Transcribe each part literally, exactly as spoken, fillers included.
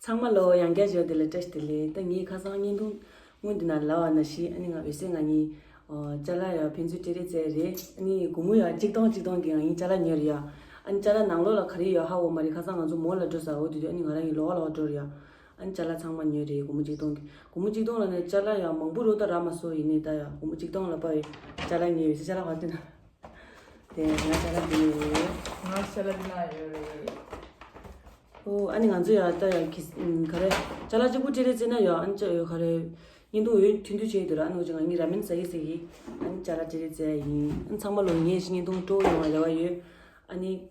ཚང་མ་ལོ་ཡང་བསྐྱར་བཞུགས་བདེ་ལེགས། བཀྲ་ཤིས་བདེ་ལེགས། ད་ངའི་ཁ་སང་བརྙན་ཐུང་སྔོན་འདི་ན་ལབ་པ་ནང་བཞིན། ཨ་ནི་ང་འོད་ཟེར་ང་གཉིས་ཨོ་ཅ་ལག་ཡ་ཕན་ཚུན་སྤྲད་རེས་བཙལ་རེད། ཨ་ནི་སྒོར་མོ་ཡ་གཅིག་སྟོང་གཅིག་སྟོང་གི་ང་གཉིས་ཅ་ལག་ཉོས་རེད་ཡ། ཨ་ནི་ཅ་ལག་ནང་ལོགས་ལ་ག་རེ་ཡོད་ཧ་གོ་མ་རེད། ཁ་སང་ང་ཚོ་མོལ་ལ་འགྲོ་ས། འོ་དེ་དུས་ཨ་ནི་ང་རང་གཉིས་ལོགས་ལོགས་འགྲོ་རེད་ཡ། ཨ་ནི་ཅ་ལག་ཚང་མ་ཉོས་རེད། སྒོར་མོ་གཅིག་སྟོང་གི། སྒོར་མོ་གཅིག་སྟོང་ལ་ནི་ཅ་ལག་ཡ་མང་པོ་རུ་ད་རག་མ་སོང་། ཡིན་ནའི་ད་ཡ་སྒོར་མོ་གཅིག་སྟོང་ལ་དཔའ་བའི་ཅ་ལག་ཉོས་ཡོད་ཟེར། ཅ་ལག་ག་དེ་ན། དེ་ང་ཅ་ལག་འདི་ཡོད་རེད། ང་ཅ་ལག་འདི་ན་ཡོད་རེད། ཨོ་ཨ་ནི་ང་ཚོ་ཡ་ད་ཡ་གི་ཨམ་ག་རེ། ཅ་ལག་གཅིག་པུ་སྤྲད་རེས་བཙལ་ན་ཡ། ཨ་ནི་ཅ་ཡོད་ག་རེ། བརྙན་ཐུང་འོད་ཐུང་ཐུང་བྱས་འདུག་ར། ཨ་ནི་འོ་ཅི་ང་གཉིས་ར་མེན་ཟ་གི་ཟེར་གི། ཨ་ནི་ཅ་ལག་སྤྲད་རེས་བཙལ་ཡིན། ཨ་ནི་ཚང་མ་ལོ་ངའི་བརྙན་ཐུང་སྤྲོ་ཡོང་བ་རེ་བ་ཡོད། ཨ་ནི་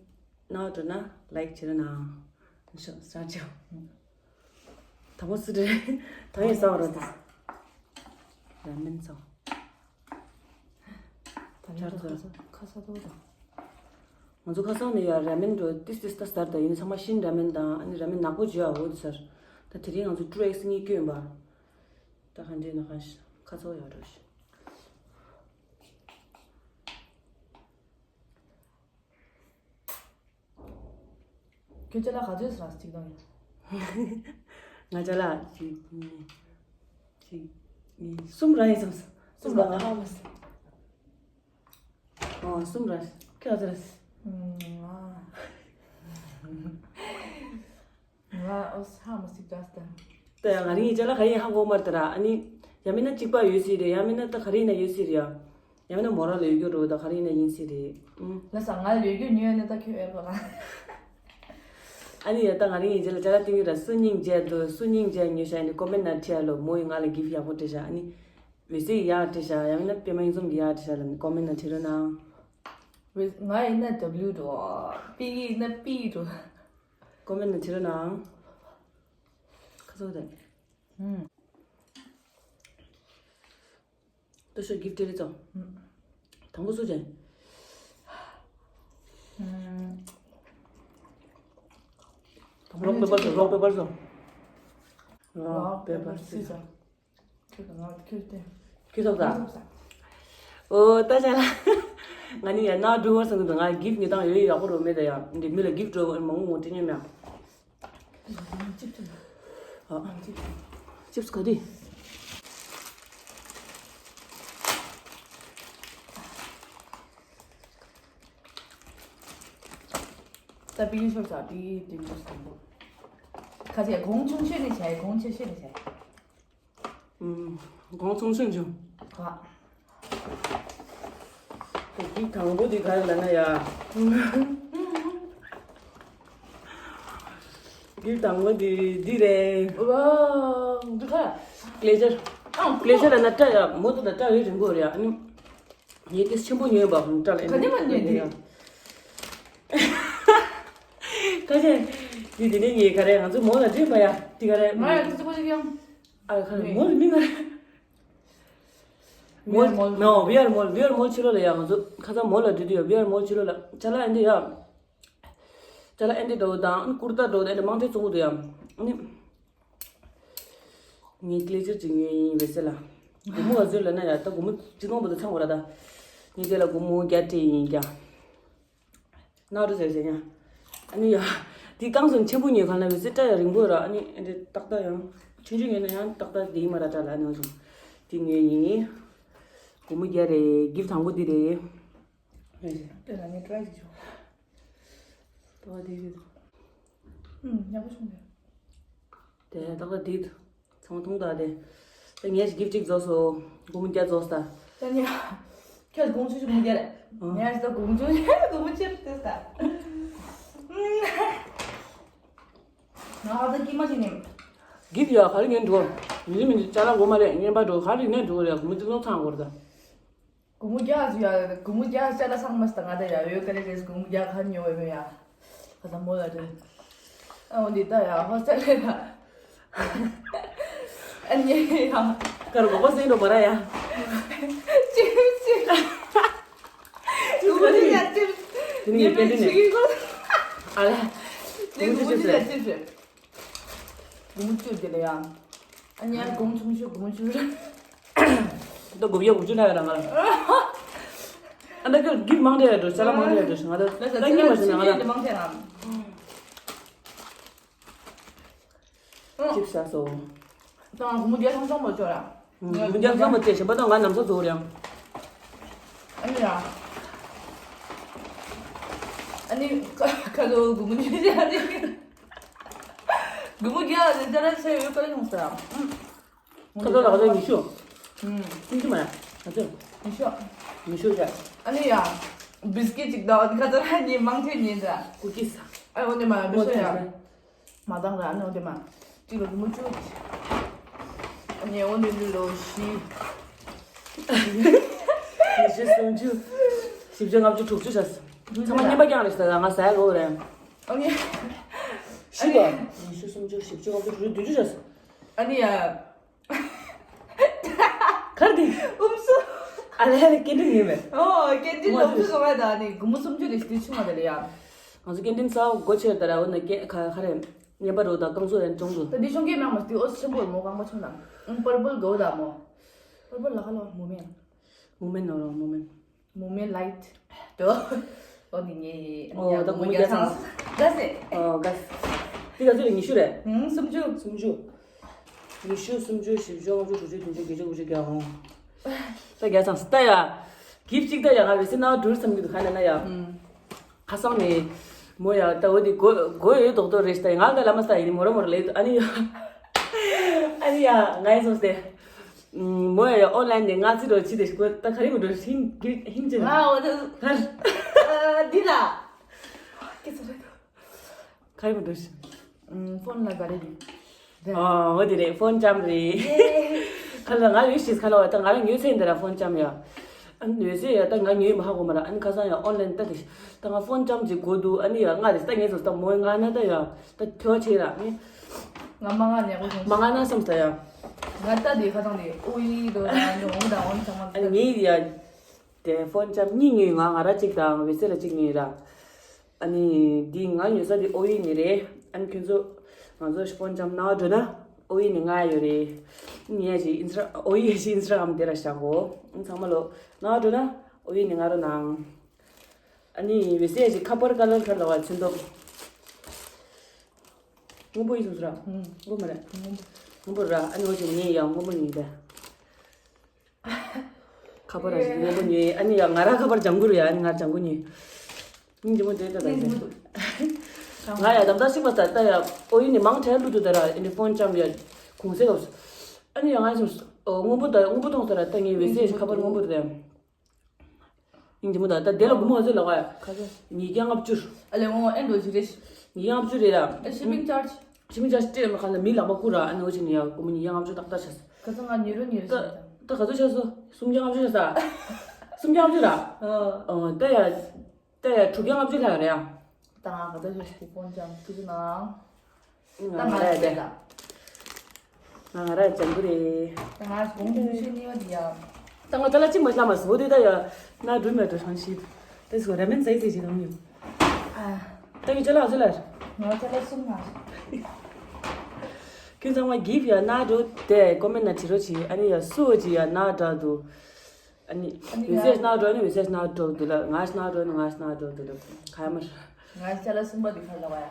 ནང་འགྲོ་ན་ལའིཀ་བྱེད་རོགས་གནང་། ཤོ་ས་ཅོ། དང་པོ་སུ་རེད། ད་ཡིན་ས་བ་ར་དེ། ར་མེན་ཚོ། ཁ་ས་ཁ་ས་ཏོ་དང་། ང་ཚོ་ཁ་སང་ནས་ཡ་ར་མེན་འགྲོ་ཏིས་ཏིས་ཏ་ཟེར། ད་ཡིན་ཚང་མ་ཤིན་ར་མེན་དང་། ཨ་ནི་ར་མེན་ནག་པོ་བརྗོད་ཨ་འོ་དེ་ཟེར། ད་དེ་རིང་ང་ཚོ་ཀྲུ་ཨེག་སི་གཉིས་སྐྱོན་པ། ད་ག་འདྲེ་ན་ག་ཤ་ཁ་ཚོ་ཡ་འགྲོ་ཤི། ཁྱོད་ཅ་ལག་ག་ཚོད་ཟ་གཅིག་དང་། ང་ཅ་ལག་གཅིག་གཉིས། གཅིག་གཉིས་གསུམ་ར་ཡིན་བསམ་སོང་། གསུམ་ར་ང་ཧ་མ་སོང་། ཨོ་གསུམ་ར། ཁྱོད་ག་ཚོད་ར། ང་ཨོ་ཧ་མ་སོང་། ད་ཡ་ང་རང་གི་ཅ་ལག་ག་ཡིན་ཧ་གོ་མ་རེད་ད་ར། ཨ་ནི་ཡང་མིན་ན་གཅིག་པ་ཡོད་སྲིད་རེད། ཡང་མིན་ན་ད་ག་རེ་ཡིན་ན་ཡོད་སྲིད་རེད་ཡ། ཡང་མིན་ན་མོ་རང་ལ་ཡོད་རྒྱུ་རེད། ད་ག་རེ་ཡིན་ན་ཡིན་སྲིད་རེད། ཨུམ། ལ་ས་ང་ལ་ཡོད་རྒྱུ་ཉོས་ནས་ད་ཁྱོད་ཡོད་པ་ལ། ཨ་ནི་ཡ་ད་ང་རང་གི་ཅ་ལག་ཅ་ལག་སྟེང་གི་ར་སུ་སྙིང་རྗེ་འདུག་སུ་སྙིང་རྗེ་ཉོས་ཤག་ཨ་ནི་ཀོ་མེན་ན་བྲིས་ཨ་ལོ། མོ་ཡིས་ང་ལ་གིཕ་ཡག་པོ་སྤྲད་ཤག་ཨ་ནི་འོད་ཟེར་ཡག་སྤྲད་ཤག་ཡང་མིན་ན་པད་མ་ཡིན་ཚོམ་གི་ཡག་སྤྲད་ཤག་ལ་ནི་ཀོ་མེན་ན་བྲིས་རོགས་གནང་། ང་ཡིན་ན་ཌབ་ལིའུ་འགྲོ། པི་ཡིན་ན་པི་འགྲོ། ཀོ་མེན་ན་བྲིས་རོགས་གནང་། ཁ་ཚོ་དེ། ཨུམ། ཏུ་ཤོ་གིཕ་ཊི་རེ་ཙོ། དང་པོ་སུ་ཅན། རོག་པེ་པར་སོ། རོག་པེ་པར་སོ། རོག་པེ་པར་སི་ཛར། ཁྱོད་དང་ང་ཁྱོད་དེ། ཁྱོད་ཐོག་ད། ཨོ་ད་ཅ་ལག་ང་ནི་ཡ་ན་འགྲོ་བར་སོང་གི་འདུག་ང་གིཕ་ཊི་ཉོ་སྟངས་ཡོད་ཡག་པོ་རོ་མེད་ད་ཡ། འདི་མི་ལ་གིཕ་ཊི་འགྲོ་མང་པོ་ངོ་སྤྲད་ཉོ་མེད། ཅིབས་ག་དུས། ད་པི་ཡུ་ཤོར་ས་པི་ཡུ་ཤོར་ས། ཁ་ཚེ་གོང་ཆུང་ཤོས་ནས་བྱས། གོང་ཆེ་ཤོས་ནས་བྱས། གོང་ཆུང་ཤོས་བྱུང་། ཨ། དེ་གི་དང་པོ་དེ་ག་རེ་ལབ་ན་ཡ། གི་དང་པོ་དེ་འདི་རེད། ཨོ། འདི་ག་ཀ་ལེ་ཇར། ཨང་། ཀ་ལེ་ཇར་ལབ་ན་སྐྲ་ཡ་མོ་དེ་ལ་སྐྲ་ཡོད་རིང་པོ་རེད་ཡ། ཨ་ནི་ངས་དེ་ཆེན་པོ་ཉོས་པ་སྐྲ་ལ། ག་ནས་མ་ཉོས་དེ། ཁ་ཤས་དེ་དེ་ནས་ངས་ག་རེ་ང་ཚོ་མོ་ལ་འདྲི་པ་ཡ་དེ་ག་རེ། ང་ཡ་དེ་ཚོ་གོ་ཞིག་ཡང་། ཨ་ཁ་ནས་མོ་ལ་མི་ང་རེ། མོལ། མོལ། ནོ་ཝི་ཨར་མོལ། ཝི་ཨར་མོལ་ཕྱི་ལོགས་ལ་ཡ། ང་ཚོ་ཁ་སང་མོལ་ལ་འགྲོ་དུས་ཡ་ཝི་ཨར་མོལ་ཕྱི་ལོགས་ལ་ཅ་ལག་ཨེ་འདྲ་ཡ། ཅ་ལག་ཨེ་འདྲ་འདྲ་བོ་དང་ཀུར་ཏ་འདྲ་བོ་དང་ཨེ་འདྲ་མང་ཆེ་བཙོང་གི་འདུག་ཡ། ཨ་ནི་ངས་ཀ་ལེ་ཇར་ཅིག་ཉོས་ཡིན་བེ་སེ་ལ། སྒོར་མོ་ག་ཚོད་ལབ་ན་ཡ། ད་སྒོར་མོ་གཅིག་སྟོང་བར་དུ་ཚང་བ་ར་ད། ངས་དེ་ལ་སྒོར་མོ་བརྒྱ་སྤྲད་ཡིན་ཀྱང་། ནག་རུ་ཟེར་ཟེར་ཡ། ཨ་ནི་ཡ། དེ་གང་སོང་ཆེན་པོ་ཉོས་གང་ན་བེ་སེ་སྐྲ་ཡ་རིང་པོ་ར། ཨ་ནི་ཨེ་འདྲ་ཏག་ཏག་ཡང་ཆུང་ཆུང་ཉོས་ན་ཡང་ཏག་ཏག་དེ་མ་ར་སྐྲ་ལ། ཨ་ནི་འོ་ཞིག་དེ་ཉོས་ཡིན། སྒོར་མོ་བརྒྱ་རེད། གིཕ་ཊི་དང་པོ་དེ་རེད། དེ་ལ་ངས་ཀྲའི་ཞིག་བྱུང་། ཏོ་དེ་རེད། ཨུམ། ཡག་པོ་བྱུང་། དེ་ཏག་ཏག་དེ། ཚང་མ་མཐོང་ད་དེ། ད་ངས་གིཕ་ཊི་གཅིག་རྫོགས་སོང་། སྒོར་མོ་བརྒྱ་རྫོགས་ས། ད་ཉ། ཁྱོད་སྒོར་མོ་ཆུང་ཆུང་སྒོར་མོ་བརྒྱ་རེད། ཨ། ངས་ད་སྒོར་མོ་ཆུང་ཆུང་སྒོར་མོ་ཆེར་སྟེར་ས། ང་ཨ་ད་ཀྱི་མ་ཅི་ནི། གིཕ་ཊི་ཡ་ག་རེ་ཉན་འགྲོ། མི་ལི་མི་ལི་ཅ་ལག་སྒོར་མ་རེད། ངན་པ་འགྲོ་ག་རེ་ཉན་འགྲོ་རེད། སྒོར་མོ་གཅིག་སྟོང་ཚང་དགོས་རེད་ད། སྒོར་མོ་བརྒྱ་ཟེར་ཡ། སྒོར་མོ་བརྒྱ་ཅ་ལག་ཚང་མ་ཟེར། ད་ང་ད་ཡ་ཡོད་ག་རེ་རེད། སྒོར་མོ་བརྒྱ་ག་ཉོ་བའི་མེད་ཡ། ཁ་ད་མོ་ལ་རེད། ཨ་འོ་འདི་ད་ཡ་ཧོ་སི་ཊེལ་ལ་ཡ། ཨ་ནི་ཡ། ཀར་གོ་པ་སེང་རོ་མ་ར་ཡ། ཅིབས་ཅིབས། སྒོར་མོ་ཅི་ཡ་ཅིབས། དེ་ནི་ངས་ཉེ་མོ་ཅིག་གི་གོ། ཨ་ལ། ཅིབས་ཅིབས་རེད། སྒོར་མོ་བཅུ་དེ་ལ་ཡང་། ཨ་ནི་ཡང་སྒོར་མོ་ཆུང་ཤོས་སྒོར་མོ་ཆུང་ཤོས། ད་དགུ་བརྒྱ་དགུ་བཅུ་ལྷག་ཡོད་ར་ང་ལ། ཨ་ད་ཁྱོད་གིཕ་ཊི་མང་དྲགས་ཡོད་འགྲོ། ཅ་ལག་མང་དྲགས་ཡོད་འགྲོ་ང་ད། ད་ད་ད་ཉི་མ་ཞིག་ན་ང་ད། མང་དྲགས་ང་། ཅིབ་ཟ་སོང་། ད་ང་སྒོར་མོ་བརྒྱ་ཐམ་ཙམ་མ་བཅོ་ལ། སྒོར་མོ་བརྒྱ་ཐམ་ཙམ་མ་སྤྲད་བཞིན་པ་དང་ང་ནམ་ས་རྫོགས་རེད། ཨ་ནི་ཡ། ཨ་ནི་ཁ་ཁ་ལོ་སྒོར་མོ་ཉིས་བརྒྱ་ཨ་ནི། སྒོར་མོ་བརྒྱ་ཨ་ནི་ཅ་ལག་ཆེ་ཡོད་ཀ་ལ་ཡོང་ས། ཁ་ལོ་ལག་ལ་ཉི་ཤུ། ཨུམ། སུམ་ཅུ་མ་ཡ། ང་ཚོ། ཉི་ཤུ། ཉི་ཤུ་རེད། ཨ་ནི་ཡ། བིས་ཀིཊ་ཅིག་དང་ཁ་ཚ་ར་ཉིན་མང་ཐོན་ཉིན་ར། ཀུ་ཀིས། ཨ་འོ་ནི་མ་བི་ཤ་ཡ། མ་བཏང་ར་ཨ་ནི་འོ་དེ་མ། གཅིག་ལ་སྒོར་མོ་བཅུ། ཨ་ནི་འོ་ནི་ལོ་བཞི། ཉི་ཤུ་སུམ་ཅུ། བཞི་བཅུ་ལྔ་བཅུ་དྲུག་ཅུ་བྱས། ཚང་མ་རྔན་པ་རྐྱང་རེད་ཟེར་ང་ཟ་ཡ་གོ་རེད། ཨ་ནི། ཤི་བ། ཉི་ཤུ་སུམ་ཅུ་བཞི་བཅུ་ལྔ་བཅུ་དྲུག་ཅུ་བདུན་ཅུ་བྱས། ཨ་ནི་ཡ། གར་དེ། ཨུམ་སུ། ཨ་ལེ་ལེ་སྐད་འཕྲིན་ཡིན་མེད། ཨོ་སྐད་འཕྲིན་ལོག་ཚུལ་སོང་བ་དང་ནི་སྒོར་མོ་སུམ་ཅུ་ལས་སྟོད་ཆུང་བ་དེ་ལ་ཡ། ང་ཚོ་སྐད་འཕྲིན་ས་སྒོ་ཕྱེར་ད་ར་འོ་ན་སྐད་ཁ་ཁ་རེ། ཉན་པ་རོ་དང་རྐང་ཚོ་རེ་ཅུང་ཚོ། ད་འདི་ཤོང་སྐད་མེད་མ་སྟེ་ཨོ་ཆེན་པོ་མོ་རྐང་པ་ཆུང་དང་། ཨང་པར་པལ་གོ་དང་མོ། པར་པལ་ལ་ཁ་ལོ་མོ་མེན། མོ་མེན་ནོ་རོ་མོ་མེན། མོ་མེན་ལའིཊ། དོ། ཨོ་ནི་ངའི་ཨོ་ད་སྒོར་མོ་བརྒྱ་ཚང་། དགའ་སེ། ཨོ་དགའ་སེ། དེ་ག་ཚོད་རེད་ཉི་ཤུ་རེད། ཨང་སུམ་ཅུ། སུམ་ཅུ། ཉི་ཤུ། སུམ་ཅུ། བཞི་བཅུ། ལྔ་བཅུ། དྲུག་ཅུ། བདུན་ཅུ། བརྒྱད་ཅུ། དགུ་བཅུ། བརྒྱ་འོང་། ད་བརྒྱ་ཚང་ད་ཡ། གིབ་ཅིག་ད་ཡ་ང་བེ་སི་ན་འགྲུལ་བསམ་གྱི་འདུག་ག་ན་ན་ཡ། ཁ་སང་ནས་མོ་ཡ་ད་འོ་དེ་གོ་གོ་ཡོད་རྡོག་རྡོག་རེད་ད་ཡ་ང་ད་ལ་མ་ས་ཡིན་མོ་ར་མོ་ར་ལེ་ཨ་ནི་ཡ། ཨ་ནི་ཡ་ང་ཡི་སོང་སྟེ། མོ་ཡ་ཡ་ཨོན་ལན་ནས་ང་ཚི་རོ་ཆི་དེ་ཤི་གོ་ད་ག་རི་མོ་འགྲོ་ཧིན་གི་ཧིན་ཅི་ན། ང་འོ་ད་གར། འདི་ལ། ཀི་ཚོ་རེད། ག་རེ་མི་འདུག་ཨུམ། ཕོན་ལ་ག་རེ་རེད། ཨོ་འོ་དེ་རེད་ཕོན་ལྕམ་རེད། ཁ་ལ་ང་ཡོད་ཤེས་ཁ་ལ་བ་ད་ང་རང་ཡོད་ཚེ་འདི་ར་ཕོན་ལྕམ་ཡ། ཨ་ནི་ཡོད་ཚེ་ཡ་ད་ང་ཉོས་མ་ཧ་གོ་མ་ར་ཨ་ནི་ཁ་སང་ཡ་ཨོན་ལན་ད་དེ་ད་ང་ཕོན་ལྕམ་ཅིག་དགོས་འདུག་ཨ་ནི་ཡ་ང་རེད་ད་ངས་ཚོ་ད་མོའི་ང་ན་ད་ཡ་ད་ཐོས་ཆེ་ར་ཨ་ནི། ང་མ་ང་ནས་གོ་སོང་། མ་ང་ན་བསམ་ས་ཡ། ང་ད་དེ་ཁ་སང་དེ་ཨོ་ཡི་དོ་ད་ང་འོང་ད་འོང་ཚང་མ། ཨ་ནི་ངས་ཡ། དེ་ཕོན་ལྕམ་གཉིས་ཉོས་ང་ང་ར་གཅིག་དང་ཝེ་སེ་ལ་གཅིག་ཉོས་ར། ཨ་ནི་འདི་ང་ཉོ་ས་དེ་ཨོ་ཡི་ནི་རེད། ཨ་ནི་ཁྱོད་ཚོ་ང་ཚོ་ཤི་ཕོན་ལྕམ་ནང་འགྲོ་ན་ཨོ་ཡི་ནི་ང་ཡོད་རེད། ཉེ་ཞིག་ཨིན་སི་ཊ་ཨོ་ཡི་ཞིག་ཨིན་སི་ཊ་གྷ་རམ་དེ་ར་བཞག་གོ་ཨ་ཚང་མ་ལོ་ནང་འགྲོ་ན་ཨོ་ཡི་ནི་ང་རོ་ནང་། ཨ་ནི་ཝེ་སེ་ཞིག་ཁ་པར་ཀ་ལར་ཁར་ལ་བ་ཚོན་མདོག་སྔོན་པོ་ཡིན་སོང་ཟེར་ར། སྔོན་པོ་མ་རེད། སྔོན་པོ་ར་ཨ་ནི་འོ་ཅིག་ངས་ཡང་སྔོན་པོ་ཉོས་པས། ཁ་པར་ར་ཞིག་སྔོན་པོ་ཉོས་ཨ་ནི་ཡང་ང་རང་ཁ་པར་ལྗང་གུ་རེད་ཨ་ནི་ང་ལྗང་གུ་ཉོས། སྙིང་རྗེ་མོ་དེ་ལྟ་ད་ཡིན། ང་ཡང་དམ་ད་ཤིག་པ་ད་ལྟ་ཡང་ཨོ་ཡིན་ནི་མང་དྲགས་བླུག་འདུག་ད་ར་ཨ་ནི་ཕོན་ལྕམ་ཡ་གུང་སེ་ལོག་ཨ་ནི་ཡང་ང་ཡིན་སྔོན་པོ་ད་སྔོན་པོ་མཐོང་ས་ར་ད་ངའི་ཝེ་སེ་ཁ་པར་སྔོན་པོ་རེད། སྙིང་རྗེ་མོ་དང་ད་དེ་ལ་སྒོར་མོ་ག་ཚོད་ལོག་ཨ། ག་ཚོད། ཉིས་བརྒྱ་ལྔ་བཅུ། ཨ་ལས་འོང་ཨེ་འགྲོ་ཞིག་རེད། ཉིས་བརྒྱ་ལྔ་བཅུ་རེད་ལ། ཨ་ཤི་པིང་ཅར་ཇི། ཤི་པིང་ཅར་ཇི་སྤྲད་མ་ཁ་ལ་མི་ལག་པ་བསྐུར་ར་ཨ་ནི་འོ་ཅིག་ནི་ཡ་སྒོར་མོ་ཉིས་བརྒྱ་ལྔ་བཅུ་ཏག་ཏག་ཆགས་སོང་། ག་ཚོད་ང་ཉོས་རོ་ཉོས་རོ་ད་ཞིག་ད། ད་ག་ཚོད་ཆགས་སོང་། སུམ་བརྒྱ་ལྔ་བཅུ་ཆགས་སོང་། སུམ་བརྒྱ་ལྔ་བཅུ་ར། ཨ། ཨ་ད་ཡ། ད་ཡ་དྲུག་བརྒྱ་ལྔ་བཅུ་ལྷག་རེད་ཨ། ད་ང་ག་ཚོད་ཞིག་ཕོན་ལྕམ་ཐུགས་རྗེ་གནང་། ང་ང་ར་ར་ཡ་དེ། ད། ང་ང་ར་ཡ་ལྗང་གུ་རེད། ད་ང་གོང་དུ་ཤེས་ནི་བ་འདི་ཡ། ད་ང་ཅ་ལག་གཅིག་མ་ཤ་མ་སོ་དེ་ད་ཡ། ན་འགྲུལ་མེད་འགྲོ་ཧྲང་ཤིད། དེ་སོ་ར་མེན་ཟའི་ཟའི་ཞིག་དང་ཡོད། ཨ། ད་ཡི་ཅ་ལག་ཟེ་ལར། ང་ཅ་ལག་གསུམ་མ། ཁྱོད་ཚང་མ་གིབ་ཡ་ན་འགྲོ་དེ་ཀོ་མེན་ན་བྲི་རོགས་བྱེད་ཨ་ནི་ཡ་སུ་བ་ཅི་ཡ་ན་འདྲ་འདུག་ཨ་ནི། ཨ་ནི་ཡ། ཝི་སེ་ཤ་ན་འགྲོ་ནི་ཝི་སེ་ཤ་ན་འགྲོ་འདུག་ལ་ང་ཤ་ན་འགྲོ་ནི་ང་ཤ་ན་འགྲོ་འདུག་ལ་ག་མར། ང་ཅ་ལག་གསུམ་པ་འདི་ཁར་ལ་བ་ཡ།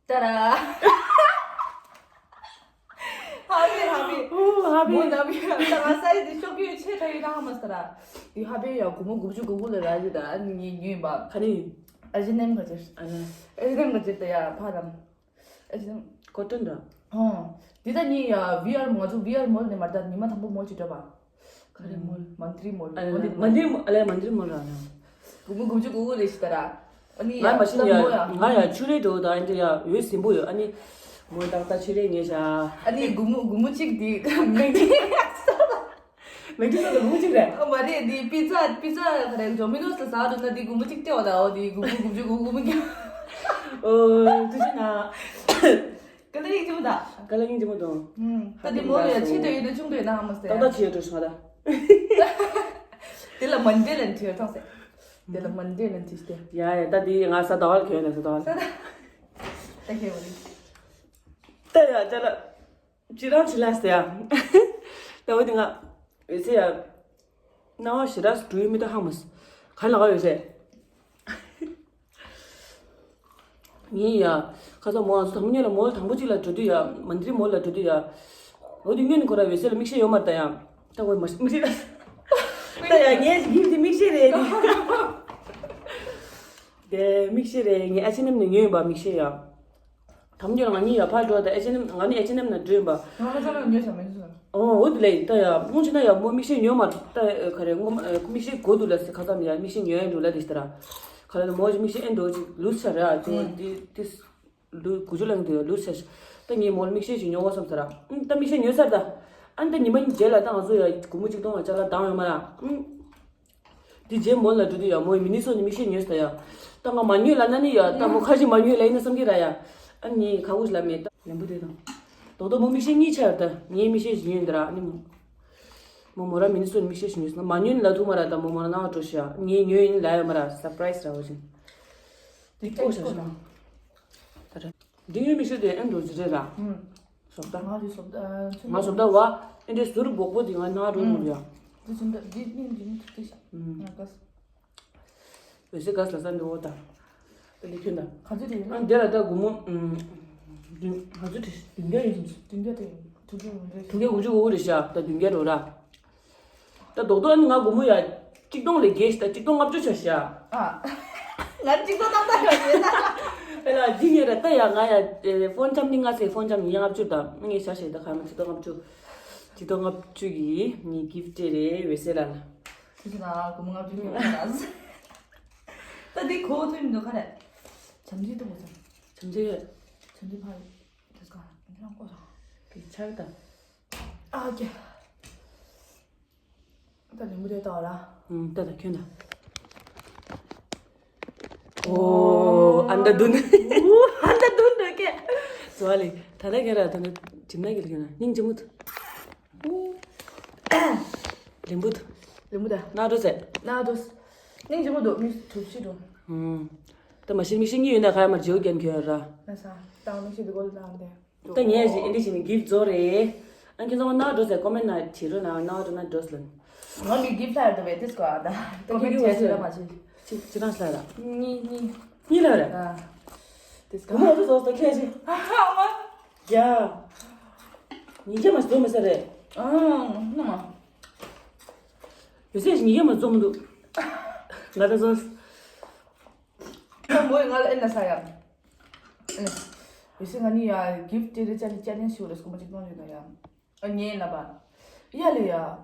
ཏཱ་ར། ཧ་བི་ཧ་བི། ཨོ་ཧ་བི། མོ་ན་བི་ཧ་ད་ང་སའི་ཛི་ཤོག་གི་ཆེ་ཁ་ཡི་ད་ཧ་མ་སྟ་ར། ཡི་ཧ་བི་ཡ་གུ་མོ་གུ་བཅུ་གུ་གུ་ལ་ར་ཡི་ད་ཨ་ནི་ཉི་ཉི་ཡིན་པ། ཁ་ནི། ཨ་ཇི་ནེམ་ག་ཅི། ཨ་ན། ཨ་ཇི་ནེམ་ག་ཅི་ད་ཡ་ཕ་རམ། ཨ་ཇི་ནེམ། ཀོ་ཊོན་ར། ཧོ། འདི་ད་ཉི་ཡ་བི་ཨར་མོ་ང་ཚོ་བི་ཨར་མོལ་ནས་མར་ད་ཉི་མ་དང་པོ་མོལ་ཅི་འདྲ་བ། ག་རེ་མོལ། མན་ཏྲི་མོལ། ཨ་ལེ་མན་ཏྲི་མོལ། ཨ་ལེ་མན་ཏྲི་མོལ་ར་ཡང་། གུ་མོ་གུ་བཅུ་གུ་གུ་ལས་ཤི་ད་ར། ཨ་ནི་ང་ཡ་མ་ཤི་ད་ཡ་མོ་ཡ། ང་ཡ་ཆུ་རེ་འགྲོ་ད་ཨ་འདྲ་ཡ་འོད་ཟིན་པོ་ཡོད་ཨ་ནི། མོ་ཏག་ཏག་ཆུ་རེ་ངས་བྱ། ཨ་ནི་གུ་མོ་གུ་མོ་གཅིག་དེ་མེག་ཌི། མེག་ཌི་ས་དང་གུ་མོ་གཅིག་རེད། ཨ་མ་རེད་དེ་པི་ཛ་པི་ཛ་ག་རེ་ཌོ་མི་ནོ་སི་ལ་ཟ་འགྲོ་ན་དེ་གུ་མོ་གཅིག་སྟེར་བ་ད་འོ་དེ་གུ་མོ་གུ་བཅུ་གུ་གུ་མོ་ཀྱང་། ཨོ་ཐུགས་རྗེ་གནང་། ག་ལ་ཡིན་གྱི་མོ་ད། ག་ལ་ཡིན་གྱི་མོ་དང་། ད་དེ་མོ་ཡ་ཆེ་དོ་ཡིན་ན་ཆུང་དོ་ཡིན་ན་ཧ་མ་སེ། ཏག་ཏག་ཆེ་ཡོད་འགྲོ་སོང་ད། དེ་ལ་མན་ཌེ་ལན་ཐིར་ཐང་སེ། དེ་ལ་མན་ཌེ་ལན་ཐིར་སྟེ། ཡ་ཡ་ད་དེ་ང་ས་ཟླ་བ་ལ་ཁྱོད་ཡོད་ན་ས་ཟླ་བ་ལ། ད་ཁྱེད་བ་རེད། ད་ཡ་ཅ་ལག་ཅི་རང་ཅི་ལ་སེ་ཡ། ད་འོ་དེ་ང་ཡོད་སེ་ཡ། སྣང་བ་ཞེ་དྲག་འགྲོ་ཡི་མི་ད་ཧ་མ་སེ། ག་ལ་ག་ཡོད་སེ། ངས་ཡ། ཁ་སང་མོ་ང་ཚོ་དང་པོ་ཉིད་ལ་མོལ་དང་པོ་གཅིག་ལ་འགྲོ་དུས་ཡ། མནྡི་རི་མོལ་ལ་འགྲོ་དུས་ཡ། འོ་དེ་སྔོན་ནས་ཁོ་ར་འོད་ཟེར་ལ་མིག་ཤེལ་ཡོད་མ་རེད་ད་ཡ། ད་འོ་མ་མིག་ཤེལ། ད་ཡ་ངས་གིབ་དེ་མིག་ཤེལ་རེད། དེ་མིག་ཤེལ་རེད། ངས་ཨེཆ་ཨེན་ཨེམ་ནས་ཉོས་ཡིན་པ་མིག་ཤེལ་ཡ། དང་པོ་ཉིད་ལ་ང་གཉིས་ཡ་ཕར་འགྲོ། ད་ཨེཆ་ཨེན་ཨེམ། ང་ནི་ཨེཆ་ཨེན་ཨེམ་ནང་འགྲོ་ཡིན་པ། ང་ཁ་སང་ལ་ཉོས་བྱ་མེད་ཟེར། ཨོ་འོ་དེ་ལས་ད་ཡ་སྔོན་ཆད་ན་ཡ་མོ་མིག་ཤེལ་ཉོས་མ་ད་ག་རེ་སྔོན་མ་མིག་ཤེལ་དགོས་འདུག་ལ་ཟེར། ཁ་སང་ཡ་མིག་ཤེལ་ཉོས་ཡ་འགྲོ་ལ་དེ་ལྟར། ག་ལ་ནི་མོ་ཅིག་མིག་ཤེལ་ཨེ་འགྲོ་ཅིག་ལུས་ཆ་ར་ཅོ་དེ་དེ་ལུས་དགུ་བཅུ་ལང་དེ་ལུས་ཆ་ཤ། ད་ངས་མོ་ལ་མིག་ཤེལ་ཞིག་ཉོ་བ་བསམ་ས་ར། ཨང་ད་མིག་ཤེལ་ཉོས་ཚར་ད། ཨ་ནི་ད་ཉི་མ་གཉིས་རྗེས་ལ་ད་ང་ཚོ་ཡ་སྒོར་མོ་གཅིག་སྟོང་ལ་ཅ་ལག་འདང་ཡོད་མ་ར། ཨང་དེ་རྗེས་མོ་ལ་འགྲོ་དུས་ཡ་མོ་ཡི་མི་ནི་སོ་ནི་མིག་ཤེལ་ཉོས་ས་ཡ། ད་ང་མ་ཉོས་ལ་ན་ནི་ཡ་ད་མོ་ཁ་ཞིག་མ་ཉོས་ལ་ཡིན་ན་བསམ་གི་ར་ཡ། ཨ་ནི་ཁ་ཁུ་ལ་མེད་ད་ལེན་པོ་དེ་དང་། རྡོག་རྡོག་མོ་མིག་ཤེལ་གཉིས་ཆར་ད་ངའི་མིག་ཤེལ་ཞིག་ཉོས་འདི་ར་ཨ་ནི་མོ། མོ་མོ་ར་མི་ནི་སོ་ནི་མིག་ཤེལ་ཞིག་ཉོས་སོང་ན་མ་ཉོས་ནི་ལ་ཐུག་མ་ར་ད་མོ་མོ་ར་ནང་འགྲོ་ཤ་ངས་ཉོས་ཡིན་ལ་ཡ་མ་ར་སར་པ་རའི་སི་ར་བ་ཞིག་དེ་ལྐོག་ཤ་ཤ་ན། ད་ར་འདི་ངའི་མིག་ཤེལ་དེ་ཨེ་འགྲོ་ཟི་རེད་ར། ཨུམ། བཟོ་ལྟ། ང་རེ་བཟོ་ལྟ་ཨ་ཚོན་ང་བཟོ་ལྟ་བ་ཨེ་འདྲའི་ཟུར་སྦོག་པོ་དེ་ང་ནང་འགྲོ་ནོ་རེད་ཡ། འདི་བཟོ་ལྟ་འདི་སྙིང་རྗེ་མོ་ཐུག་ཐུག་ཤ། ཨུམ། ང་དགའ་སོང་། འོད་ཟེར་དགའ་ལ་ས་འདི་འོ་ད། ད་འདི་ཁྱོད་ད། ག་ཚོད་དེ་ཡིན་ན། ཨ་འདི་ལ་ད་སྒོར་མོ་ཨུམ། བདུན་ག་ཚོད་དེ་བདུན་བརྒྱ་ཡིན་སོང་། བདུན་བརྒྱ་དེ་ཡིན་དྲུག་ཅུ་འོང་རེད། བདུན་བརྒྱ་དགུ་བཅུ་གོ་གོ་རེད་ཤག་ད་བདུན་བརྒྱ་འགྲོ་ར། ད་རྡོག་རྡོག་ཨ་ནི་ང་སྒོར་མོ་ཡ་གཅིག་སྟོང་ལས་བརྒལ་ཞིག་ད་གཅིག་སྟོང་ལྔ་བཅུ་ཆགས་ཤག་ཨ། ང་གཅིག་སྟོང་ཏག་ཏག་ཡོད་ཡོད་ད། ཨེ་ལ་འདི་ཉོས་ར་ད་ཡ་ང་ཡ་ཕོན་ཆམ་ནི་ང་ཚེ་ཕོན་ཆམ་ཉིས་བརྒྱ་ལྔ་བཅུ་ད་ངས་བྱ་ཞེས་ད་ག་མ་གཅིག་སྟོང་ལྔ་བཅུ། གཅིག་སྟོང་ལྔ་བཅུ་ཡི་ངའི་གིབ་སྤྲད་རེད་འོད་ཟེར་ལ་ལ། ཁྱེད་ཚོ་ན་སྒོར་མོ་ལྔ་བཅུ་ཡོད་ན། ད་འདི་གོ་ཐུབ་མི་འདུག་ག་རེ། བྱམས་བརྩེ་གཏོང་དགོས་ཙང་། བྱམས་བརྩེ་ཡོད། བྱམས་བརྩེ་ཕ་ཡོད། དེ་ག་འདི་རང་ཀོ་རང་། དེ་ཆར་དང་། ཨ་ཀྱ། ད་ལེ་མུ་རེ་ཏོ་ར། ཨུམ་ད་ད་ཁྱོད་ད། ཨོ་ཨ་མདའ་བདུན། ཨ་མདའ་བདུན་འགྲོ་ཀྱེ། ཟོ་ལེ་ད་ད་ཁྱོད་ར་ད་ད་ཇིམ་ན་གི་ལ་ཁྱོད་ན་སྙིང་རྗེ་མོ་ད། ལེམ་བུ་ད། ལེམ་བུ་ད། ན་འགྲོ་ཟེར། ན་འགྲོ། སྙིང་རྗེ་མོ་འདུག་མི་ཐུབ་ཤི་འགྲོ། ཨུམ། ད་མ་ཤི་མི་ཤི་གཉིས་ཡོད་ན་ཁ་ཡ་མར་བརྗེ་བོ་རྒྱན་ཁྱོད་ར། ན་ས། ད་མི་ཤི་འདི་གོ་ལ་ད་འདི། ད་ངས་ཞིག་ཨེ་འདྲ་ཞིག་ནི་གིབ་བཟོ་རེད། ཨ་ཁྱེད་ཚང་མ་ནག་འགྲོ་ཟེར་ཀོ་མེན་ནང་བྲིས་རོགས་གནང་། ནག་འགྲོ་ན་འགྲོ་ཟེར། ང་མི་གིབ་ལྷ་རེད་དོ་བས་དེ་སྐོར་ཨ་ད། ད་ཀོ་མེན་ཊི་བྲིས་ཟེར་ལ་མ་བྱེད། ཅི་ཅི་རང་ལྷ་ར། གཉིས་གཉིས། གཉིས་ལྷ་ར། ཨ། དེ་སྐོར་ང་ཚོ་བཟོ་ས་ཁྱེད་ཅི། ཨ་ཧ་མ། ཡ། ཉིས་བརྒྱ་མ་བཟོ་མི་ས་རེད། ཨ་ནུ་མ། ཡོད་ཚད་ཉིས་བརྒྱ་མ་བཟོ་མི་འདུག་ང་ད་བཟོ། ད་མོས་ང་ལ་ཨེ་ན་ས་ཡ། ཨེ་ན། ཡོད་ཚད་ང་ནི་ཡ་གིབ་དེ་རེ་ཅ་ལི་ཅ་ལེན་ཞུ་རེ་སྐུ་མ་ཅིག་གཏོང་ཡོད་ན་ཡ། ཨ་ཉེ་ན་པ། ཡ་ལེ་ཡ།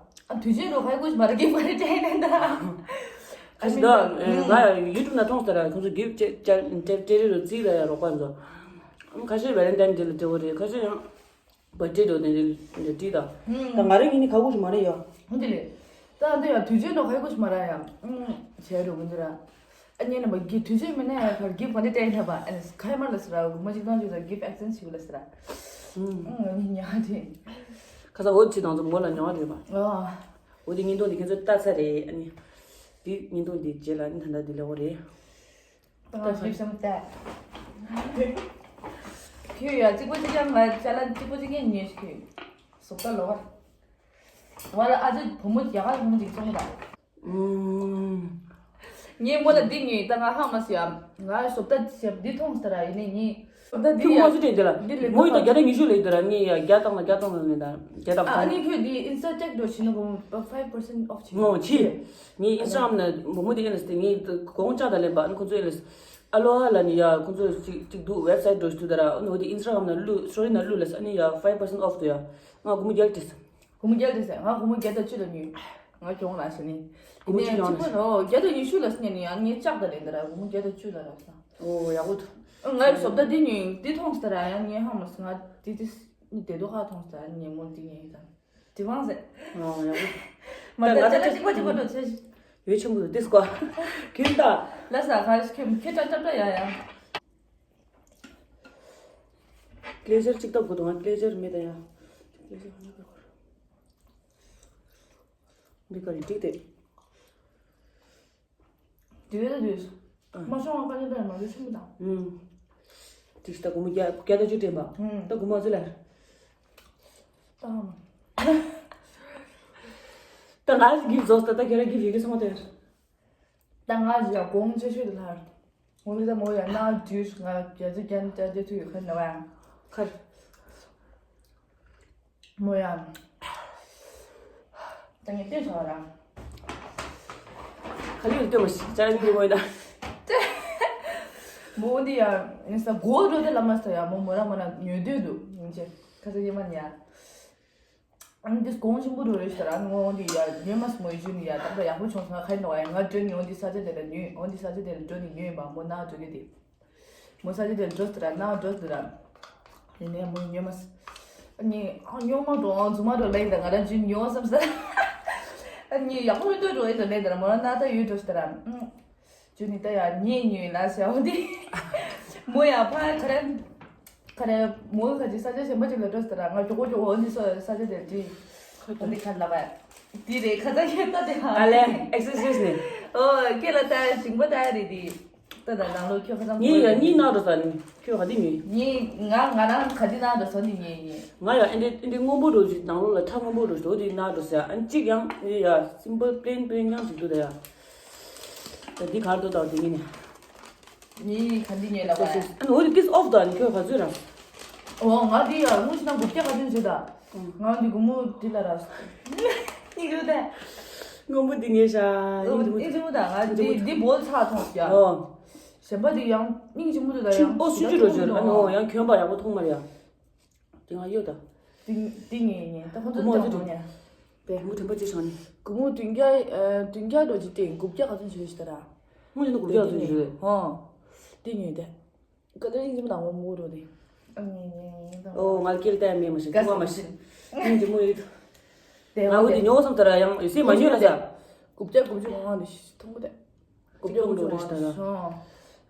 ཨ་དུས་ཆེན་རོ་ཁ་ཡ་ཀུ་ཤི་མ་ར་གི་པ་རེ་ཏྲེ་ནན་ད། ཨ་ཤི་ད་ང་ཡ་ཡུ་ཊུབ་ན་མཐོང་ས་ར་ཁོང་ཚོ་གིབ་ཅེ་ཅེ་ཏྲེ་རེ་རོ་རྩིས་ལ་ཡ་རོགས་པ་ཚོ། ཨམ་ཁ་ཤས་ཝེ་ལེན་ཏན་ཌེ་ལ་སྤྲད་བོ་རེད། ཁ་ཤས་ཡང་བར་ཐ་ཌེ་འགྲོ་ནས་རེད་རེད་བྲིས་ད། ད་ང་རང་གི་ནི་ཁ་ཁུ་ཤི་མ་རེད་ཡ། ཧུ་དེ་ལེ། ད་འདི་ཡ་དུས་ཆེན་རོ་ཁ་ཁུ་ཤི་མ་ར་ཡ། ཨམ་བྱས་རོ་གི་འདི་ར། ཨ་ཉེ་ན་མ་གི་དུས་ཆེན་མིན་ན་ཡང་གར་གིབ་གོན་ཏེ་སྤྲད་ན་པ། ཨ་ནི་ཁ་ཡ་མར་ལ་སི་ར་གུ་མ་ཅིག་ཏང་ཅིག་ད་གིབ་ཨེག་ཅེན་ཇི་ཞིག་ལ་སི་ར། ཨུམ། ཨུམ་ང་མི་ཉག་ཅིག་ཁ་ས་འོ་ཅི་དང་ཚོ་མོ་ལ་ཉོ་བ་རེད་པ། ཨ། འོ་དེ་བརྙན་ཐུང་དེ་ཁྱེད་ཚོ་ལྟ་ས་རེད། ཨ་ནི། དེ་བརྙན་ཐུང་དེ་རྗེས་ལ་ཨ་ནི་ད་ལྟ་དེ་ལས་འོ་རེད། ད་ང་ཞིབ་སམ་ཏེ། ཁྱོད་ཡ་གཅིག་པོ་གཅིག་ཡང་ང་ཅ་ལག་གཅིག་པོ་གཅིག་ཡང་ཉོས་ཤིག་ཁྱོད། སོབ་ད་ལོ་བ། ང་ལ་ཨ་ཅེ་བུ་མོ་རྒྱ་གར་བུ་མོ་ཅིག་བཙོང་ད། ངས་མོ་ལ་འདི་ཉོས་ད་ང་ཧ་མ་སི་ཡ། ང་སོབ་ད་ཞབས་འདི་མཐོང་ས་ར་ཡིན་ནི་ངས། ད་འདི་ཁྱོད་ཡ་མོ་ཟི་དྲན་དེ་ལ། འདི་ལས་མོ་ཡི་ད་བརྒྱ་དང་ཉི་ཤུ་ལས་དེ་ར་ངས་ཡ་བརྒྱ་དང་ལ་བརྒྱ་དང་ལ་ནས་ད་བརྒྱ་དང་ཨ་ནི་ཁྱོད་འདི་ཨིན་སི་ཊ་ཊེག་འགྲོ་ཕྱིན་ན་གོ་ཕའིབ་པར་སེན་ཊི་ཨོཕ་བྱེད། ངོ་ཆི། ངས་ཨིན་སི་ཊ་གྷ་རམ་ན་མོ་མོ་དེ་ཨེ་ལས་དེ་ངས་གོང་ལྕགས་ད་ལེན་པ་ཨ་ནི་ཁོ་ཚོ་ཨེ་ལས། ཨ་ལོ་ཧ་ལ་ནི་ཡ་ཁོ་ཚོ་ཅིག་ཅིག་འདུག་ཝེབ་སའིཊ་འགྲོ་ཞིག་འདུག་ད་ར་ཨ་ནི་འོ་དེ་ཨིན་སི་ཊ་གྷ་རམ་ན་བླུགས་སི་ཊོ་རི་ན་བླུགས་ལ་ཨ་ནི་ཡ་ཕའིབ་པར་སེན་ཊི་ཨོཕ་འདུག་ཡ། ང་སྒོར་མོ་བརྒྱ་ལ་སྟེར། སྒོར་མོ་བརྒྱ་དང་བཅུ་ལ་ཉོས། ང་གྱོང་ལ་ཟེར་ནི། སྒོར་མོ་བཅུ་ཡང་ན། ཨོ་བརྒྱ་དང་ཉི་ཤུ་ལ་ཟེར་ནི་ཡང་ངས་ལྕགས་ད་ལེན་ད་ར་སྒོར་མོ་བརྒྱ་དང་བཅུ་ལ་རག་སོང་། ཨོ་ཡག་པོ་འདུག་ང་ཡི་བཟོ་ལྟ་འདི་ཉོས་འདི་མཐོང་སྟེ་ར་ཡང་ངས་ཧ་མ་སོང་ང་འདི་འདི་ནི་དེ་དོ་ཁ་མཐོང་སྟེ་ངས་མོ་འདི་ཉོས་ད། དེ་བང་ཟེར། ཨོ་ཡག་པོ་འདུག་མ་ད་ད་ང་ད་ད་ཅིག་པ་ཅིག་པ་འགྲོ་ཆེ་ཞིག་ཡོད་ཆེན་པོ་འདུག་དེ་སྐོར་ཁྱོད་ད། ལ་ས་ཁ་ཁྱོད་ཁྱོད་ད་ད་ད་ཡ་ཡ། ཀླེ་ཇར་གཅིག་ལྟ་དགོས་འདུག་ང་ཀླེ་ཇར་མེད་ད་ཡ། ཀླེ་ཇར་ཧ་ན་ག་གོ། འདི་ག་རེ་འགྲིག་དེ། དེ་བས་ད་དུས། ཨ། མ་ཤོང་བ་ཀ་ནི་པའི་མ་ལུས་ཆུང་མི་དང་། ཨུམ། དེ་ཤི་ད་སྒོར་མོ་བརྒྱ་བརྒྱ་དང་བཅུ་སྤྲད་པ། ཨུམ། ད་སྒོར་མོ་ཚོ་ལ། ད་ང་གིས་བཟོས་ད་ད་ཁྱེད་རང་གིས་ཡི་གེ་སོང་བ་དེར། ད་ང་ཡ་གོང་ཆེ་ཤོས་དེ་ལྷར། ངོ་ལི་ད་མོ་ཡ་ན་ཇུས་ང་རྒྱ་ཚོ་རྒྱན་ཅ་ཅེ་ཐུ་ཡོད་ཁན་ན་བ་ཡང་ཁར་མོ་ཡ་ད་ངས་བལྟས་ཆོག་ར། ག་ལེར་ལྟོས་མ་ཤི་ཅ་ར་འདི་མོ་ཡ་ད། མོ་འདི་ཡ་ངས་ས་གོ་འགྲོ་དེ་ལ་མ་ས་ཡ་མོ་མོ་ར་མོ་ན་ཉོས་དུས་འདུག་ཡིན་ཅེ་ཁ་ས་ཡེ་མ་ཉ། ཨ་ནི་འདི་གོང་ཆེན་པོ་འགྲོ་རེད་ཤག་ཨ་ནི་ངོ་འོང་འདི་ཡ་ཉོས་མ་སོང་ཡོད་ཅུ་ནི་ཡ་ད་ད་ཡག་པོ་བྱུང་སོང་ང་ཁ་ཡིན་ནོ་ཡ་ང་འགྲོ་ནི་འོང་འདི་ས་ཆ་དེ་ལ་ཉོས་འོང་འདི་ས་ཆ་དེ་ལ་འགྲོ་ནི་ཉོས་ཡིན་པ་མོ་ནང་འགྲོ་གི་དེ། མོ་ས་ཆ་དེ་ལ་འགྲོ་སྟེ་ར་ནང་འགྲོ་སྟེ་ར། ཡིན་ནའི་མོ་ཉོས་མ་སོང་། ཨ་ནི་ཨ་ཉོ་མ་འགྲོ་ཨང་རྫུན་མ་འགྲོ་ལེན་ད་ང་རང་ཅུ་ཉོ་བསམ་ས། ཨ་ནི་ཡག་པོ་ཡོད་འགྲོ་ཡིན་ད་ལེན་ད་ར་མོ་རང་ན་ད་ཡོད་འགྲོ་ཤི་ད་ར། ཅུ་ནི་ད་ཡ་ཉེ་ཉེ་ལ་ཟེར་བ་འདི། མོ་ཡ་ཕ་ཁ་རེ། ཁ་རེ་མོ་ཁ་ཅིག་ས་ཆ་གཞན་པ་ཅིག་ལ་འགྲོ་ཟེར་ར་ང་མགྱོགས་པོ་མགྱོགས་པོ་འོ་འདི་སོ་ས་ཆ་དེར་འདི། འོ་འདི་ཁ་ལ་བ། འདི་རེད་ཁ་ཚ་ཁྱེད་ལྟ་དེ་ཧ། ཨ་ལེ་ཨེག་སི་ཀིའུ་སི་མི། ཨོ་ཁྱེད་ལ་ལྟ་ཞིང་པ་ལྟ་རེད་འདི། ལྟ་ད་ནང་ལོགས་ཁྱོད་ཁ་ཚ་ངའི་ཡ་གཉིས་ནང་འགྲོ་ས་ནི་ཁྱོད་ག་དེ་མི། ངའི་ང་ང་རང་ག་དེ་ནང་འགྲོ་ས་ནི་ངའི་ངའི། ང་ཡ་ཨེ་འདི་ཨེ་འདི་སྔོན་པོ་འགྲོ་ཞིག་ནང་ལོགས་ལ་ཁྲ་སྔོན་པོ་འགྲོ་ཞིག་འོ་དེ་ནང་འགྲོ་ས་ཡ་ཨ་གཅིག་ཡང་ཡ་སིམ་པལ་པི་ལེན་པི་ལེན་ཡང་ཞིག་འདུག་ད་ཡ། ད་འདི་གར་འགྲོ་དང་འདི་ངེས་ནས། ངའི་ག་འདི་ངས་ལབ་པ་ཡ། ཨ་ནི་འོ་དེ་ཏིས་ཨོཕ་དང་ཁྱོད་ག་ཚོད་རང་། ཨོ་ང་འདི་ཡ་དངུལ་ཕྱི་ནང་དགུ་བརྒྱ་ག་ཚོད་བྱེད་ད། ང་འདི་སྒོར་མོ་འདི་ལ་ར། ནི་གུ་ད། སྔོན་པོ་འདི་ངས་ཤ་ཨིན་ཅི་མོ། ཨིན་ཅི་མོ་ད་ང་འདི་འདི་བོལ་ཚ་ཐོང་ཡ། ཨོ། གཞན་པ་འདི་ཡང་སྙིང་རྗེ་མོ་འདུག་ད་ཡང་། ཨོ་སུ་ཅི་རོ་ཅི་ར་ཨ་ནི་ཨོ་ཡང་གྱོན་པ་ཡག་པོ་མཐོང་མ་རེད་ཡ། དེ་ང་གཡོ་ད། དེ་དེ་ངས་ངས་ད་ཁོ་ཚོ་སྒོར་མོ་ཅི་ཀྱང་འདུག་ཉ། དེ་སྒོར་མོ་དྲན་པ་ཅི་བྱང་ནི། སྒོར་མོ་བདུན་བརྒྱ་ཨ་བདུན་བརྒྱ་འགྲོ་ཅི་སྟེ་དགུ་བརྒྱ་ག་ཚོད་བྱོས་ཤི་ད་ར། སྔོན་ནས་དགུ་བརྒྱ་ཚོད་བྱོས། ཧོ། དེ་ངས་དེ། ག་ཚོད་ཨིན་ཅི་མོ་དང་སྒོར་མོ་འགྲོ་དེ། ཨ་ངས་ངས་ངས་ད། ཨོ་ང་སྐྱེལ་བལྟས་མེད་མ་ཤི་ཀུ་མ་མ་ཤི། སྙིང་རྗེ་མོ་ཡོད། དེ་ང་འོ་དེ་ཉོ་བསམ་ད་ར་ཡང་ཡོད་སེ་མ་ཉོས་ར་ཟ། དགུ་བརྒྱ་དགུ་བཅུ་གོ་ལྔ་འདི་ཤི་མཐོང་གི་དེ། དགུ་བཅུ་གོ་ལྔ་རེད་ད་ར། སོང་།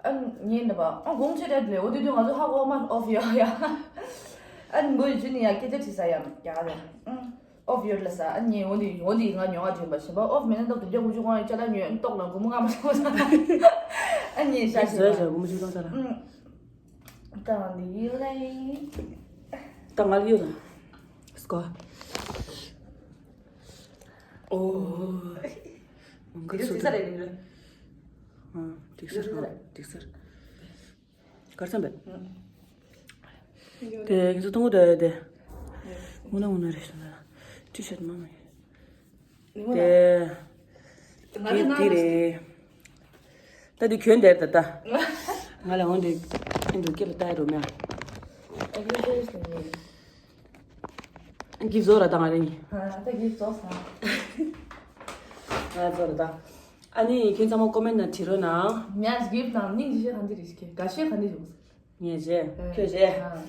ཨ་ངས་འདི་པ་ཨ་དགོང་ཆེ་རེད་ལེ་འོ་དེ་དུས་ང་ཚོ་ཧ་གོ་མ་ཨོཕ་ཡོད་ཡ། ཨ་མགོ་ཡི་ཆུ་ནི་ཡ་སྐད་ཆ་དྲིས་ས་ཡ་ཡ་རེད། ཨོཕ་ཡོད་ལ་ས་ཨ་ངས་འོ་དེ་འོ་དེ་ང་ཉོ་བ་དྲན་པ་ཞིམ་པ་ཨོཕ་མེད་ན་ཏོག་དགུ་བརྒྱ་དགུ་བཅུ་གོ་ལྔ་ཡི་ཅ་ལག་ཉོས་ཨ་ཏོག་ལ་སྒོར་མོ་ལྔ་མ་ཤོང་ས། ཨ་ངས་ཤ་ཞིམ་པ། ཟོས་ཟོས་སྒོར་མོ་ཆུ་བཏང་ས་ར། ཨ་ད་འདི་ཡི་ལེ། ད་ང་ལ་ཡོད་ལ། སྐོ། ཨོ། མང་གི་སུ་ད། ཨ་འགྲིག་ས་རེད་འགྲིག་ས་རེད། གར་སམ་བེ། དེ་ཁྱེད་ཚོ་མཐོང་གི་འདུག་དེ། འོ་ན་འོ་ན་རེད་ཤོད་ན། ཊི་ཤར་མ་མ་ཡིན། དེ། ང་ལ་དེ་དེ་རེད། ད་དེ་གྱོན་དེར་ད་ད། ང་ལ་འོན་ཏེ་ཨིན་འགྲོ་སྐེ་ལ་ལྟ་ཡ་རོ་མེ། གིབ་བཟོ་ར་ད་ང་རེ་ནི། ད་གིབ་བཟོ་ས། ང་བཟོ་ར་ད། ཨ་ནི་ཁྱེད་ཚང་མ་ཀོ་མེན་ན་བྲིས་རོགས་གནང་། ཉ་གིབ་དང་སྙིང་རྗེ་ག་འདི་རེད་ཤི་ག་ཤེད་ག་འདི་བྱུང་། ངས་བྱས། ཁྱོད་བྱས།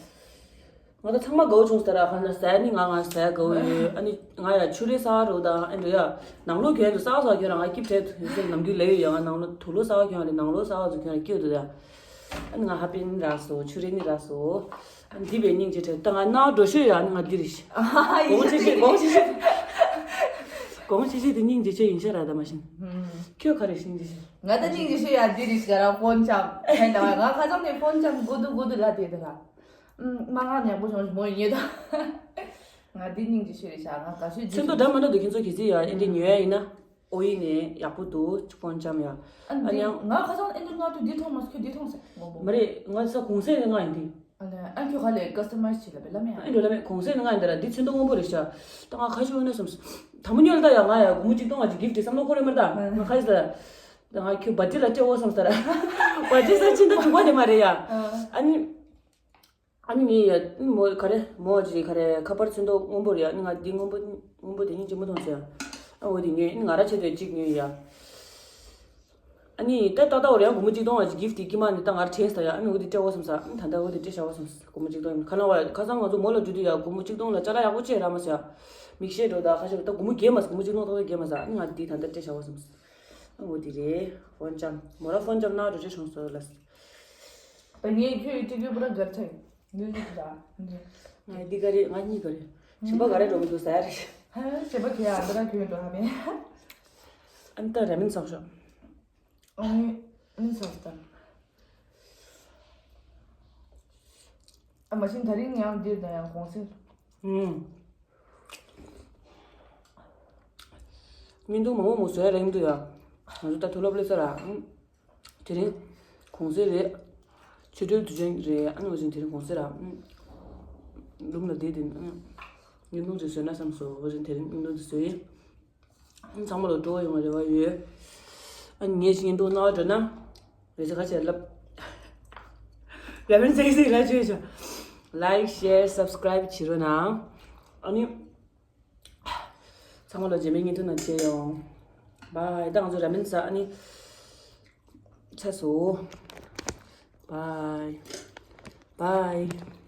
ང་ད་ཚང་མ་དགའ་བོ་བྱུང་སྟེ་ར་ཁ་ན་ཟས་ནི་ང་ང་ཟས་དགའ་བོ་ཡོད། ཨ་ནི་ང་ཡ་ཆུ་རེ་ཟ་རུ་དང་ཨེ་འདྲ་ཡ་ནང་ལོགས་གྱོན་དུ་ཟ་བ་ཟ་གྱོན་ར་ང་སྐྱིབས་བྲལ་དུ་ཡོད་སེ་ནམ་རྒྱུན་ལས་ཡོད་ཡ་ང་ནང་ལོགས་དུག་ལོག་ཟ་བ་གྱོན་ར་ནང་ལོགས་ཟ་བ་ཟ་གྱོན་ར་སྐྱིབས་དུ་ཡ། ཨ་ནི་ང་ཧ་པིན་རག་སོ་ཆུ་རེ་ནི་རག་སོ། ཨ་ནི་འདི་བས་སྙིང་རྗེ་བྲལ་ད་ང་ནང་འགྲོ་ཤོད་ཡ་ཨ་ནི་ང་འདི་རེད་ཤི། གོང་ཆེ་ཤོད་གོང་ཆེ་ཤོད། གོང་ཆེ་ཤོད་དེ་སྙིང་རྗེ་ཆེ་ཡིན་ཤ་ར་ད་མ་ཤིན། ཁྱོད་ག་རེ་སྙིང་རྗེ་ཤོད། ང་ད་སྙིང་རྗེ་ཤོད་ཡ་འདི་རེད་ཤི་ག་ར་ཕོན་ཆམ་ཧེ་ན་ང་ཁ་སང་ནས་ཕོན་ཆམ་དགོ་དུ་དགོ་དུ་ལ་དེ་ད་ར། མ་ང་ནག་པོ་བྱུང་མོ་ཡིན་ད། ང་འདི་སྙིང་རྗེ་ཤོད་རེད་ཤག་ང་ག་ཤོད་ཚོན་མདོག་འདྲ་མ་འདྲ་འདུག་ཁྱེད་ཚོ་གལ་སྲིད་ཡ་ཨེ་འདྲ་ཉོ་ཡ་ཡིན་ན། ཨོ་ཡིན་ནས་ཡག་པོ་འདུག་ཕོན་ཆམ་ཡ། ཨ་ཨ་ནི་ཡང་། ང་ཁ་སང་ཨེ་འདྲ་ང་དུ་འདི་མཐོང་མ་སོང་ཁྱོད་འདི་མཐོང་ཟེར་མོ་མོ། མ་རེད་ང་ས་གུང་སེང་ནས་ང་ཡིན་འདི། ཨ་ནི་ཨ་ཁྱོད་ག་ལས་ཀ་སི་ཏ་མའི་ཛི་བྱེད་ལ་བེ་ལ་མེ་ཨ། ཨེ་འགྲོ་ལ་མེ་གུང་སེང་ནས་ང་ཡིན་ད་ར་འདི་ཚོན་མདོག་སྔོན་པོ་རེད་ཤག་ད་ང་ཁ་ཤུ་ཨེ་ན་སོམ། དང་པོ་ཉོ་ལ་ད་ཡ་ང་ཡ་སྒོར་མོ་གཅིག་སྟོང་ང་ཅིག་གིབ་ཊི་བསམ་བློ་འཁོར་རེ་མ་རེད་ད་ང་ཁ་ཤི་ད། ད་ང་ཁྱོད་བ་ཏི་ལ་སྤྲད་འོ་བསམ་ས་ར། བ་ཏི་ས་ཕྱིན་ད་དྲུག་པ་དེ་མ་རེད་ཡ། ཨ་ནི། ཨ་ནི་ངས་ཡ་མོ་ག་རེ་མོ་ཅིག་ག་རེ་ཁ་པར་ཚོན་མདོག་སྔོན་པོ་རེད་ཨ་ནི་ང་འདི་སྔོན་པོ་སྔོན་པོ་དེ་སྙིང་རྗེ་མོ་མཐོང་ཟེར། ཨ་འོ་དེ་ཉོས་ཨ་ནི་ང་ར་ཆེད་དུ་གཅིག་ཉོས་ཡ། ཨ་ནི་ད་ཏག་ཏག་འོ་རེད་ཡང་སྒོར་མོ་གཅིག་སྟོང་བ་ཅིག་གིབ་ཊི་དེ་ཀྱི་མ་ནི་ད་ང་ར་དྲན་ས་ཡ་ཨ་ནི་འོ་དེ་སྤྲད་འོ་བསམ་ས་ཨ་ནི་ད་ལྟ་འོ་དེ་སྤྲད་བཞག་འོ་བསམ་ས་སྒོར་མོ་གཅིག་སྟོང་ཡིན་ཁ་ན་བ་ཁ་སང་ང་ཚོ་མོ་ལ་འགྲོ་དུས་ཡ་སྒོར་མོ་གཅིག་སྟོང་ལ་ཅ་ལག་ཡག་པོ་སྤྲད་རག་མ་སོང་ཡ། མིག་ཤེལ་འགྲོ་ད་ཁ་ཤས་ད་སྒོར་མོ་རྒྱས་མ་སོང་སྒོར་མོ་གཅིག་སྟོང་ཏག་ཏག་རྒྱས་མ་སོང་ཨ་ནི་ང་དེ་ད་ལྟ་སྤྲད་བཞག་འོ་བསམ་ས་ཨ་འོ་དེ་རེད་ཕོན་ཆམ་མོ་ར་ཕོན་ཆམ་ན་འགྲོ་ཆེ་སོང་སོ་ལ། ད་ངས་ཁྱོད་ཡི་ཊི་ཝི་པུ་ར་གར་ཚེ། ངས་ནི་ད། ང་འདི་ག་རེ་ང་གཉིས་ག་རེ། ཞིམ་པ་ག་རེ་འགྲོ་མི་འདུག་ཟ་ཡ་རེད། ཧ་ཞིམ་པ་ཁྱོད་ཡ་འདི་ར་ཁྱོད་འགྲོ་ཧ་མེད། ཨ་ནི་ད་ར་མིན་ཚོགས་ཤོག་ཨ་ནི་ཨ་ནི་ཚོགས་ད། ཨ་མ་ཤིན་ད་རིང་ཡང་འདིར་ད་ཡང་གོང་སེ། ཨུམ། མི་འདུག་མ་མོ་མོ་བཟོས་རེད་འདུག་ཡ། ང་ཚོ་ད་དུས་སློབ་སླེབས་ཚར་ར། དེ་རིང་། གུང་སེང་རེད། ཆོ་འཕྲུལ་དུས་ཆེན་རེད། ཨ་ནི་འོ་ཅིན་དེ་རིང་གུང་སེང་ར། ཨུམ། ལུམ་ལ་བསྡད་དེ། ཨུམ། བརྙན་ཐུང་ཅིག་བཟོས་ན་བསམ་སོང་། འོ་ཅིན་དེ་རིང་བརྙན་ཐུང་ཅིག་བཟོས་ཡིན། ཨུམ། ཚང་མ་ལ་སྤྲོ་བོ་ཡོང་བའི་རེ་བ་ཡོད། ཨ་ནི་ངས་ཤིག་བརྙན་ཐུང་གནང་བ་འགྲོ་ན། རེ་ཆེ་ཁ་ཆེ་ལབ། ར་མེན་ཟེག་ཟེག་ལ་བཅོས་ཤོག Like, share, subscribe བྱེད་རོགས་གནང་། ཨ་ནི། ཚང་མ་ལ་རྗེས་མའི་བརྙན་ཐུང་ནང་མཇལ་ཡོང་། Bye། ད་ང་ཚོ་ར་མེན་ཟ། ཨ་ནི། ཚ་སོ། Bye། Bye།